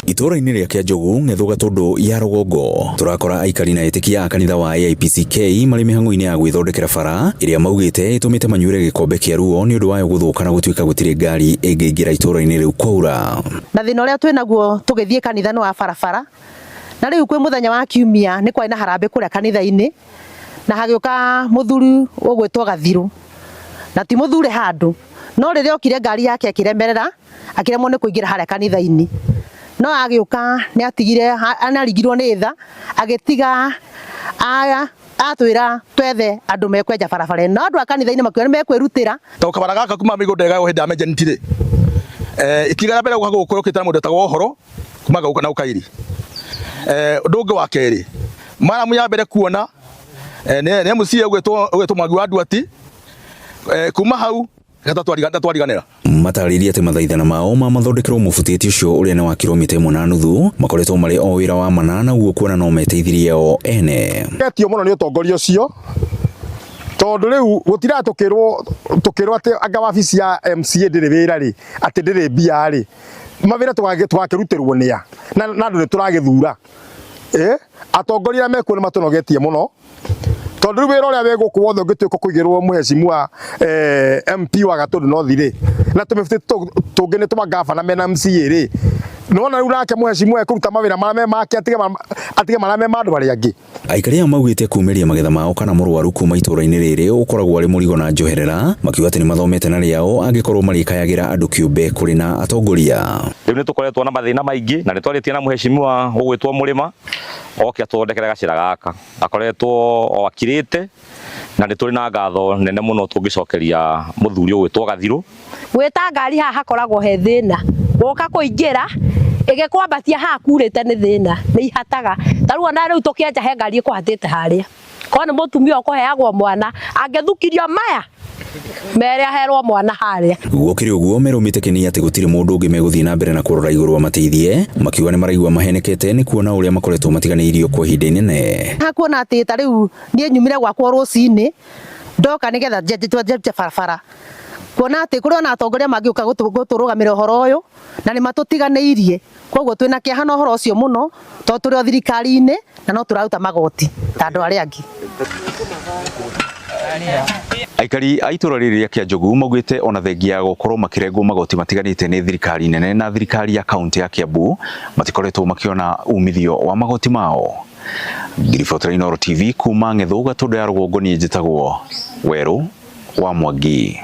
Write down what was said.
Itũũra-inĩ rĩa Kĩanjogu, Ng'ethũ Gatũndũ ya Rũgongo, tũrakora aikari na etĩkia a kanitha wa AIPCK marĩ mĩhang'o-inĩ ya gwĩthondekera bara ĩrĩa maugĩte ĩtũmĩte manyuĩre gĩkombe kĩa ruo nĩ ũndũ wayo gũthũka na gũtuĩka gũtirĩ ngari ĩngĩingĩra itũũra-inĩ rĩu kwaura. Na thĩna ũrĩa twĩ naguo tũgĩthiĩ kanitha nĩ wa barabara, na rĩu kwĩ mũthenya wa kiumia nĩ kwarĩ na harambĩ kũrĩa kanitha-inĩ, na hagĩũka mũthuri ũgwĩtwo Gathirũ, na ti mũthure handũ, no rĩrĩa okire ngari yake ĩkĩremerera, akĩremwo nĩ kũingĩra harĩa kanitha-inĩ, no agĩũka nĩ atigire, nĩ aringirwo nĩ tha, agĩtiga atwĩra twethe andũ mekwenja barabara ĩno, no andũ a kanitha-inĩ makiuga nĩ mekwĩrutĩra. Tondũ kabara gaka kuma mĩgũnda ĩgaywo hĩndĩ ya Menjeniti rĩ, ikinya rĩa mbere gũka gũkũ rĩũkĩte na mũndũ wetagwo Ũhoro kuma gũka na Ũkairi. Ũndũ ũngĩ wa kerĩ, maramu ya mbere kuona nĩ MCA ũgwĩtwo Mwangi wa Nduati, kuma hau ndatwariganĩra. Matarĩirie atĩ mathaithana mao ma mathondekerwo mũbutĩti ũcio ũrĩa nĩ wa kilomita ĩmwe na nuthu makoretwo marĩ o wĩra wa mana naguo kuona no meteithirie o ene. Etio mũno nĩ ũtongoria ũcio tondũ rĩu gũtira tũkĩrwo tũkĩrwo atĩ anga wabici ya MCA ndĩrĩ wĩra rĩ, atĩ ndĩrĩ mbia rĩ, mawĩra tũgakĩrutĩrwo nĩa na andũ nĩ tũragĩthura. Atongoria arĩa mekuo nĩ matũnogetie mũno tondũ rĩu wĩra ũrĩa wĩ gũkũ wothe ũngĩtuĩka kũigĩrwo mũhecimua MP wa Gatũndũ North rĩ, na tũmĩbutĩ tũngĩ nĩ twa gavana mena MCA rĩ, nĩwona rĩu nake mũhecimua ekũruta mawĩra marĩa me make atige marĩa me ma andũ arĩa angĩ. Aikari aya maugĩte kumĩria magetha mao kana mũrwaru kuma itũra-inĩ rĩrĩ ũkoragwo arĩ mũrigo na njoherera, makiuga atĩ nĩ mathomete na rĩao angĩkorwo marĩkayagĩra andũ kĩũmbe kũrĩ na atongoria. Rĩu nĩ tũkoretwo na mathĩna maingĩ na nĩ twarĩtie na mũhecimiwa ũgwĩtwo Mũrĩma oke atũthondekere gacĩra gaka. Akoretwo o akirĩte na nĩ tũrĩ na ngatho nene mũno tũngĩcokeria mũthuri ũgwĩtwo Gathirũ. Gwĩta ngari haha hakoragwo he thĩna, woka kũingĩra ĩgĩkwambatia haha kurĩte nĩ thĩna, nĩ ihataga. Ta rĩu ona rĩu tũkĩenja he ngari ĩkũhatĩte harĩa. Korwo nĩ mũtumia ũkũheagwo mwana, angĩthukirio maya mere aherwo mwana harĩa. Gũkĩrĩ ũguo merũmĩte kĩni atĩ gũtirĩ mũndũ ũngĩ megũthiĩ na mbere na kũrora igũrũ amateithie, makiuga nĩ maraigua mahenekete nĩ kuona ũrĩa makoretwo matiganĩirio kwa ihinda inene. Hakuona atĩ ta rĩu niĩ nyumire gwakwa rũcinĩ ndoka nĩgetha njenje barabara, kuona atĩ kũrĩ ona atongoria mangĩũka gũtũrũgamĩra ũhoro ũyũ na nĩ matũtiganĩirie, koguo twĩna kĩeha na ũhoro ũcio mũno tondũ tũrĩ o thirikari-inĩ na no tũraruta magoti ta andũ arĩa angĩ. Aikari a itũra rĩrĩ rĩa Kĩanjogu maugĩte ona thengia ya gũkorwo makĩrengwo magoti matiganĩte nĩ thirikari nene na thirikari ya kaunti ya Kiambu matikoretwo makĩona umithio wa magoti mao. Ngiribotera Inooro TV kuma Ng'ethũ Gatũndũ ya Rũgongo, niĩ njĩtagwo Werũ wa Mwangi.